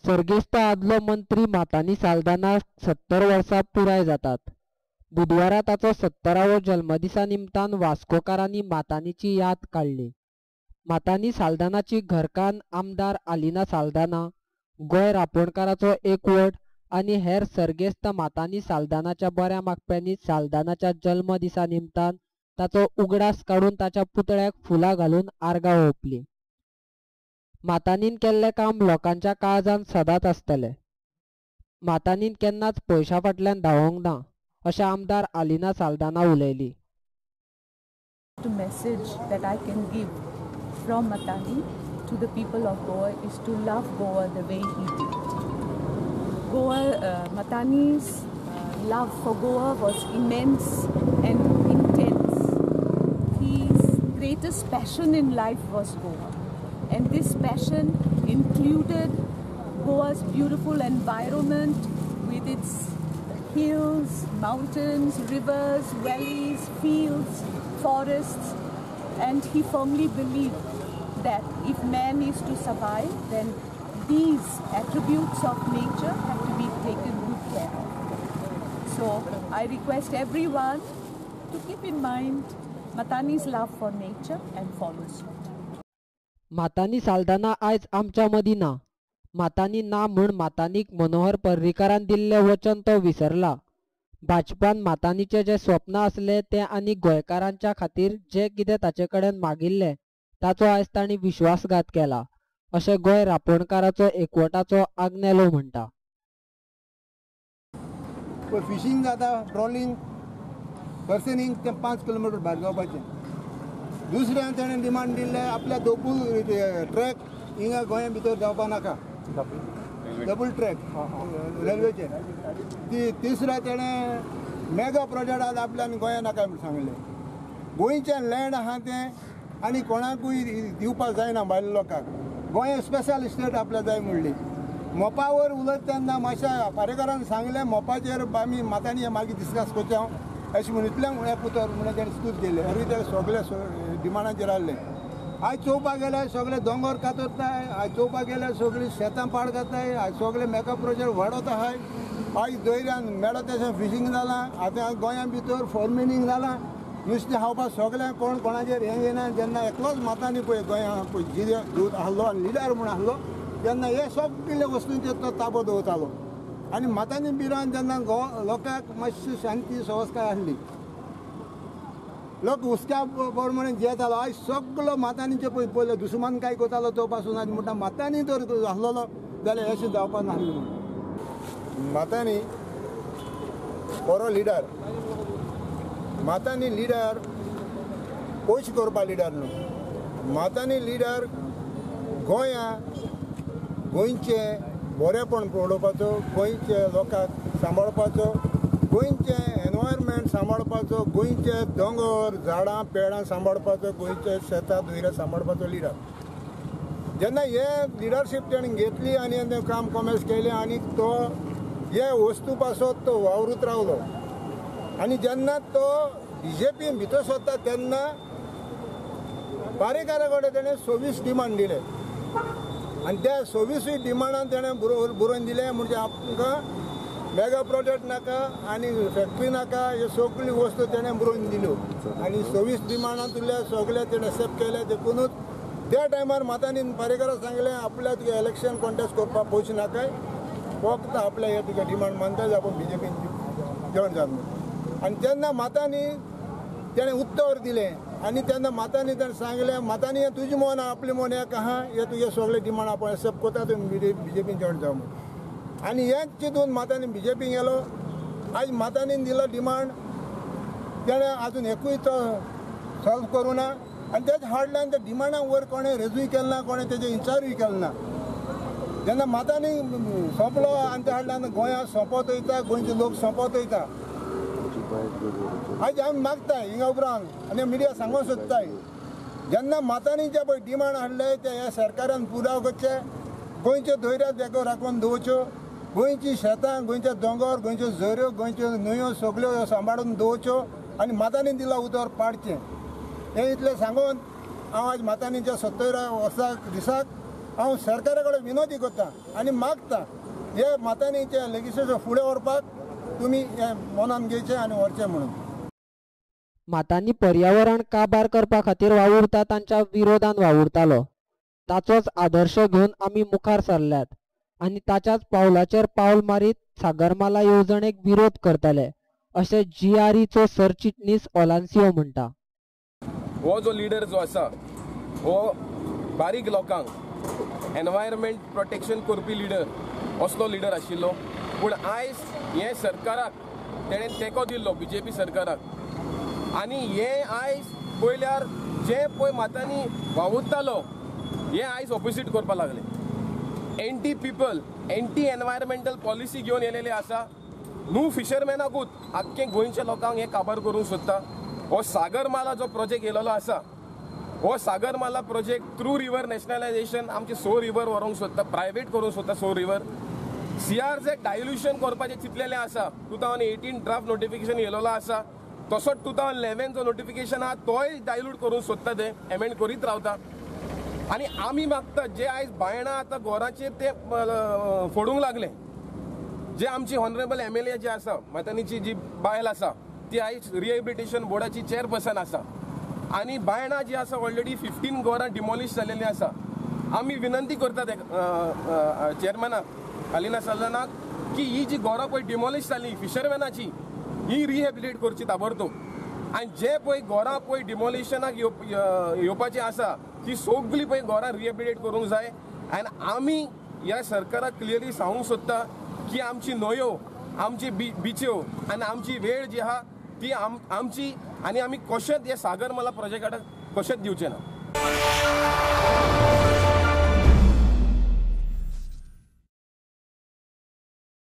सर्गेस्त आदलो मंत्री मातानी साल्दाना 70 वर्सां पुराय जातात. बुधवारा ताचो 70वो जल्मदिसा निमतान वास्कोकारांनी मातानीची याद काडली. मातानी साल्दानाची घरकान्न आमदार आलिना साल्दाना, गोंय रापोणकाराचो एकवट आनी हेर सर्गेस्त मातानी साल्दानाच्या बऱ्या मागप्यांनी साल्दानाच्या जल्मदिसा निमतान ताचो उगडास काडून ताच्या पुतळ्याक फुलां घालून आर्गां ओंपलीं. मातानीन केल्लें काम लोकांच्या काळजान सदांच आसतलें. मातानीन केन्नाच पयशा फाटल्यान धांवोंक ना अशें आमदार आलिना साल्दाना उलयली. The message that I can give from Matani to the people of Goa is to love Goa the way he did. Goa, Matani's love for Goa was immense and intense. His greatest passion in life was Goa. And this passion included Goa's beautiful environment with its hills, mountains, rivers, valleys, fields, forests. And he firmly believed that if man is to survive, then these attributes of nature have to be taken good care of. So I request everyone to keep in mind Matani's love for nature and follow suit. Matani Saldanha आयज आमच्या मदीं ना. मातानी ना म्हूण मातानीक मनोहर पर्रीकारान दिल्लें वचन तो विसरला. भाजपान मातानीचें जें स्वप्न आसलें तें आनी गोंयकारांच्या खातीर जें कितें ताचे कडेन मागिल्लें ताचो आयज तांणी विश्वासघात केला अशें गोंय रापोणकाराचो एकवटाचो आग्नेलो म्हणटा. फिशींग जाता, ट्रॉलिंग, पर्सनिंग तें 5 किलोमिटर भायर जावपाचें. दुसऱ्यान ताणें डिमांड दिल्लें आपल्या दोबूल ट्रॅक हिंगा गोंया भितर जावपा नाका, डबल ट्रॅक रेल्वेचे. ती तिसऱ्या ताणें मेगा प्रोजेक्ट आज आपल्यान गोंया नाका म्हूण सांगलें. गोंयचें लँड आहा तें आनी कोणाकूय दिवपाक जायना भायल्या लोकांक. गोंय स्पेशल स्टेट आपल्या जाय म्हणली. मोपावर उलयता तेन्ना मातशें पारेकारान सांगलें मोपाचेर आमी मातानी मागीर डिस्कस करचें हांव अशें म्हूण इतलें एक उतर म्हणून ताणें स्तूत केलें. अरे ते सगळे डिमांडाचेर आहले. आयज चोवपाक गेल्यार सगळे दोंगर कातरताय, आयज चोवपाक गेल्यार सगळीं शेतां पाड जाताय, आयज सगळे मेकअप प्रोजेक्ट वाडत आहाय. आयज दर्यान मेळत तशें फिशींग जालां, आतां गोंया भितर फॉर्मिंग जालां, नुस्तें खावपाक सगळें कोण कोणाचेर हें घेयना. जेन्ना एकलोच मातानी पळय गोंया पळय जिरे आहलो आनी लिडर म्हूण आहलो तेन्ना हे सगळे वस्तूंचेर तो ताबो दवरतालो. आनी मातानी बिरान जेन्ना लोकांक मातशी शांती सवस्काय आहली, लोक हुस्क्या प्रमाणे जियेतालो. आयज सगलो मातानीचे पळय पयले दुस्मान काय करतालो तो पासून आयज म्हणटा मातानी जर आहलोलो जाल्यार अशें जावपा नासलें म्हणून. मातानी बरो लिडर, मातानी लिडर पयशे करपा लिडर न्हू. मातानी लिडर गोंया गोंयचें बरेंपण पळोवपाचो, गोंयचे लोकांक सांबाळपाचो, गोंयचें एनवायरमेंट सांबाळपाचो, गोंयचे दोंगर झाडां पेडां सांबाळपाचो, गोंयचे शेतां दुयरां सांबाळपाचो लिडर. जेन्ना हे लिडरशीप तेणें घेतली आनी काम कॉमेर्स केलें आनी तो हे वस्तू पासत तो वावरूत रावलो. आनी जेन्ना तो बीजेपीन भितर सरता तेन्ना पारेकारा कडेन तेणें 26 डिमांड दिले आनी त्या 26 डिमांडान तेणें बरोवन दिलें म्हणजे आमकां मेगा प्रोजेक्ट नाका आनी फॅक्टरी नाका, हे सगळी वस्तू तेणें बरोवन दिल्यो आनी 26 डिमांडांतले सगळे तेणें एक्सेप्ट केले. देखूनच त्या टायमार मातानी पारेकाराक सांगलें आपल्या तुगे इलेक्शन कॉन्टेस्ट करपाक पयशे नाकाय, फक्त आपल्या हे तुगे डिमांड मानता आपूण बीजेपीन जॉयन जावन. आनी तेन्ना मातानी तेणें उत्तर दिलें आनी तेन्ना मातानी तेणें सांगलें मातानी हें तुजें मन आपलें मन एक आहा, हे तुगे सगळे डिमांड आपूण एक्सेप्ट करता, तुमी बीजेपीन जॉयन जाव म्हणून. आनी हें चिंतून मातानी बीजेपीन गेलो. आयज मातानीन दिलो डिमांड तेणें आजून एकूय तो सॉल्व करूं ना आनी तेच हाडल्यान त्या डिमांडा वयर कोणें रेजूय केलें ना, कोणें तेजें इन्चारूय केलें ना. जेन्ना मातानी सोंपलो आनी त्या हाडल्यान गोंया सोंपत वयता, गोंयचे लोक सोंपत वयता. आयज आमी मागताय हिंगा उपरांत आनी मिडिया सांगूंक सोदताय जेन्ना मातानीचे पळय डिमांड हाडले ते ह्या सरकारान पुराव करचे, गोंयच्यो दर्या देगो राखून दवरच्यो, गोंयची शेतां, गोंयचे दोंगर, गोंयच्यो झऱ्यो, गोंयच्यो न्हंयो सगळ्यो सांबाळून दवरच्यो आनी मातानी दिला उतर पाडचें. हें इतलें सांगून हांव आज मातानीच्या 70 वर्साक दिसाक हांव सरकारा कडेन विनोदी करता आनी मागता हे मातानीचे लेजिस्लेशन फुडें व्हरपाक तुमी हें मनान घेवचें आनी व्हरचें म्हणून. मातानी पर्यावरण काबार करपा खातीर वावुरता तांच्या विरोधान वावुरतालो. ताचोच आदर्श घेवन आमी मुखार सरल्यात आनी ताच्याच पावलाचेर पावल मारीत सागरमाला येवजणेक विरोध करतले अशें जीआरईचो सरचिटणीस ओलान्सियो म्हणटा. हो जो लिडर जो आसा हो बारीक लोकांक एनवायरमेंट प्रोटेक्शन करपी लिडर असलो लिडर आशिल्लो. पूण आयज हे सरकाराक तेणें तेंको दिल्लो बीजेपी सरकाराक आनी हे आयज पळयल्यार जे पळय मातांनी वावुरतालो हे आयज ऑपोजीट करपाक लागले. Anti people anti environmental policy घेवन येयलेले आसा. न्हू फिशरमॅनाकूच आख्खे गोंयच्या लोकांक हे काबार करूंक सोदता. हो सागरमाला जो प्रोजेक्ट येयलेलो आसा हो Sagarmala project through river nationalisation आमचे सो रिवर व्हरूंक सोदता, प्रायवेट करूंक सोदता. So river CRZ dilution करपाचें चिंतलेलें आसा. 2018 ड्राफ्ट नोटिफिकेशन येयलेलो आसा, तसोच 2011 जो नोटिफिकेशन आहा तोय डायल्यूट करूंक सोदता, ते एमेंड करीत रावता. आनी आमी मागतात जे आयज बायणां आतां गोराचेर ते फोडूंक लागले, जे आमची ऑनरेबल MLA जे आसा मातानीची जी बायल आसा ती आयज रिहेबिलिटेशन बोर्डाची चेअरपर्सन आसा आनी बायणां जी आसा ऑलरेडी 15 गोरां डिमॉलिश जाल्लेली आसा. आमी विनंती करतात चेअरमॅनाक हालिना सल्लानाक की ही जी गोरां पळय डिमॉलिश जाली फिशरमॅनाची ही रिहेबिलिटेट करची ताबडतोब आनी जे पळय गोरां पळय डिमॉलिशनाक येवपाची आसा ती सगळी पळय गोरां रिहेबिलिटेट करूंक जाय. आनी आमी ह्या सरकाराक क्लियरली सांगूंक सोदता की आमची न्हंयो, आमची बिच्यो आनी आमची वेळ जी आहा ती आमची आनी आमी कशेंच हे सागरमाला प्रोजेक्टाक कशेंच दिवचे ना.